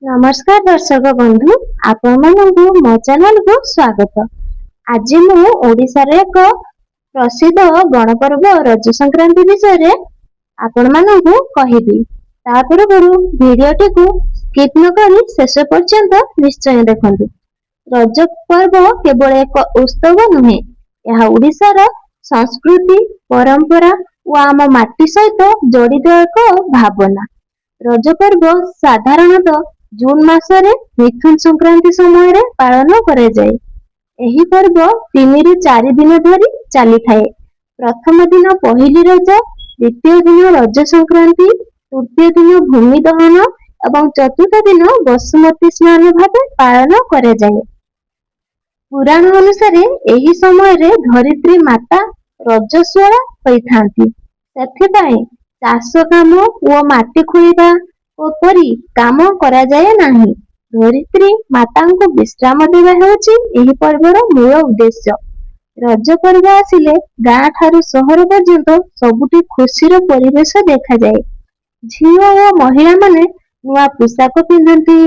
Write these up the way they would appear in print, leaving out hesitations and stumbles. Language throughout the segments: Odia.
ନମସ୍କାର ଦର୍ଶକ ବନ୍ଧୁ, ଆପଣମାନଙ୍କୁ ମୋ ଚ୍ୟାନେଲକୁ ସ୍ୱାଗତ। ଆଜି ମୁଁ ଓଡ଼ିଶାର ଏକ ପ୍ରସିଦ୍ଧ ଗଣପର୍ବ ରଜ ସଂକ୍ରାନ୍ତି ବିଷୟରେ ଆପଣମାନଙ୍କୁ କହିବି। ତା ପୂର୍ବରୁ ଭିଡ଼ିଓଟିକୁ ସ୍କିପ୍ ନ କରି ଶେଷ ପର୍ଯ୍ୟନ୍ତ ନିଶ୍ଚୟ ଦେଖନ୍ତୁ। ରଜ ପର୍ବ କେବଳ ଏକ ଉତ୍ସବ ନୁହେଁ, ଏହା ଓଡ଼ିଶାର ସଂସ୍କୃତି, ପରମ୍ପରା ଓ ଆମ ମାଟି ସହିତ ଜଡ଼ିତ ଏକ ଭାବନା। ରଜ ପର୍ବ ସାଧାରଣତଃ ଜୁନ ମାସରେ ମିଥୁନ ସଂକ୍ରାନ୍ତି ସମୟରେ ପାଳନ କରାଯାଏ। ଏହି ପର୍ବ 3ରୁ 4 ଦିନ ଧରି ଚାଲିଥାଏ। ପ୍ରଥମ ଦିନ ପହିଲି ରଜ, ଦ୍ୱିତୀୟ ଦିନ ରଜ ସଂକ୍ରାନ୍ତି, ତୃତୀୟ ଦିନ ଭୂମି ଦହନ ଏବଂ ଚତୁର୍ଥ ଦିନ ବସୁମତୀ ସ୍ନାନ ଭାବେ ପାଳନ କରାଯାଏ। ପୁରାଣ ଅନୁସାରେ ଏହି ସମୟରେ ଧରିତ୍ରୀ ମାତା ରଜସ୍ୱଳା ହୋଇଥାନ୍ତି। ସେଥିପାଇଁ ଚାଷ କାମ ଓ ମାଟି ଖୋଳିବା ପରି କାମ କରାଯାଏ ନାହିଁ। ଧରିତ୍ରୀ ମାତାଙ୍କୁ ବିଶ୍ରାମ ଦେବା ହେଉଛି ଏହି ପର୍ବର ମୂଳ ଉଦ୍ଦେଶ୍ୟ। ରଜ ପର୍ବ ଆସିଲେ ଗାଁ ଠାରୁ ସହର ପର୍ଯ୍ୟନ୍ତ ସବୁଠି ଖୁସିର ପରିବେଶ ଦେଖାଯାଏ। ଝିଅ ଓ ମହିଳାମାନେ ନୂଆ ପୋଷାକ ପିନ୍ଧନ୍ତି,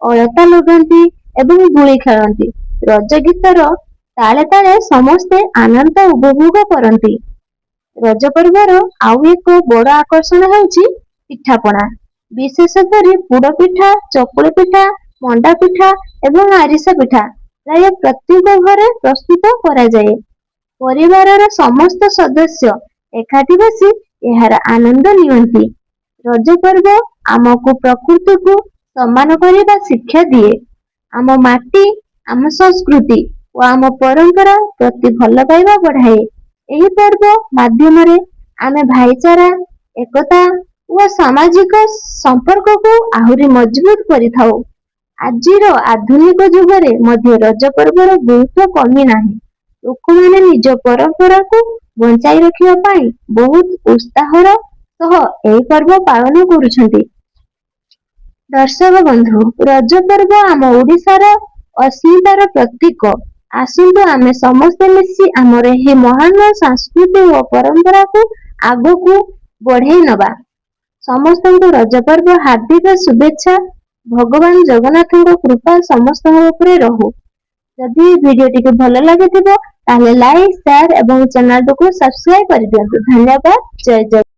ଅଳତା ଲଗାନ୍ତି ଏବଂ ଦୋଳି ଖେଳନ୍ତି। ରଜ ଗୀତର ତାଳେ ତାଳେ ସମସ୍ତେ ଆନନ୍ଦ ଉପଭୋଗ କରନ୍ତି। ରଜ ପର୍ବର ଆଉ ଏକ ବଡ଼ ଆକର୍ଷଣ ହେଉଛି ପିଠାପଣା। ବିଶେଷ କରି ପୋଡ଼ ପିଠା, ଚକୁଳି ପିଠା, ମଣ୍ଡା ପିଠା ଏବଂ ଆରିସା ପିଠା ପ୍ରାୟ ପ୍ରତ୍ୟେକ ଘରେ ପ୍ରସ୍ତୁତ କରାଯାଏ। ପରିବାରର ସମସ୍ତ ସଦସ୍ୟ ଏକାଠି ବସି ଏହାର ଆନନ୍ଦ ନିଅନ୍ତି। ରଜ ପର୍ବ ଆମକୁ ପ୍ରକୃତିକୁ ସମ୍ମାନ କରିବା ଶିକ୍ଷା ଦିଏ। ଆମ ମାଟି, ଆମ ସଂସ୍କୃତି ଓ ଆମ ପରମ୍ପରା ପ୍ରତି ଭଲ ପାଇବା ବଢାଏ। ଏହି ପର୍ବ ମାଧ୍ୟମରେ ଆମେ ଭାଇଚାରା, ଏକତା ଓ ସାମାଜିକ ସମ୍ପର୍କକୁ ଆହୁରି ମଜବୁତ କରିଥାଉ। ଆଜିର ଆଧୁନିକ ଯୁଗରେ ମଧ୍ୟ ରଜ ପର୍ବର ଗୁରୁତ୍ୱ କମି ନାହିଁ। ଲୋକମାନେ ନିଜ ପରମ୍ପରାକୁ ବଞ୍ଚାଇ ରଖିବା ପାଇଁ ବହୁତ ଉତ୍ସାହର ସହ ଏହି ପର୍ବ ପାଳନ କରୁଛନ୍ତି। ଦର୍ଶକ ବନ୍ଧୁ, ରଜ ପର୍ବ ଆମ ଓଡ଼ିଶାର ଅସ୍ମିତାର ପ୍ରତୀକ। ଆସନ୍ତୁ, ଆମେ ସମସ୍ତେ ମିଶି ଆମର ଏହି ମହାନ ସଂସ୍କୃତି ଓ ପରମ୍ପରାକୁ ଆଗକୁ ବଢେଇ ନବା। ସମସ୍ତଙ୍କୁ ରଜ ପର୍ବ ହାର୍ଦ୍ଦିକ ଶୁଭେଚ୍ଛା। ଭଗବାନ ଜଗନ୍ନାଥଙ୍କ କୃପା ସମସ୍ତଙ୍କ ଉପରେ ରହୁ। ଯଦି ଭିଡିଓଟିକୁ ଭଲ ଲାଗିଥିବ, ତାହେଲେ ଲାଇକ୍, ସେୟାର ଏବଂ ଚ୍ୟାନେଲଟିକୁ ସବସ୍କ୍ରାଇବ କରିଦିଅନ୍ତୁ। ଧନ୍ୟବାଦ, ଜୟ ଜଗନ୍ନାଥ।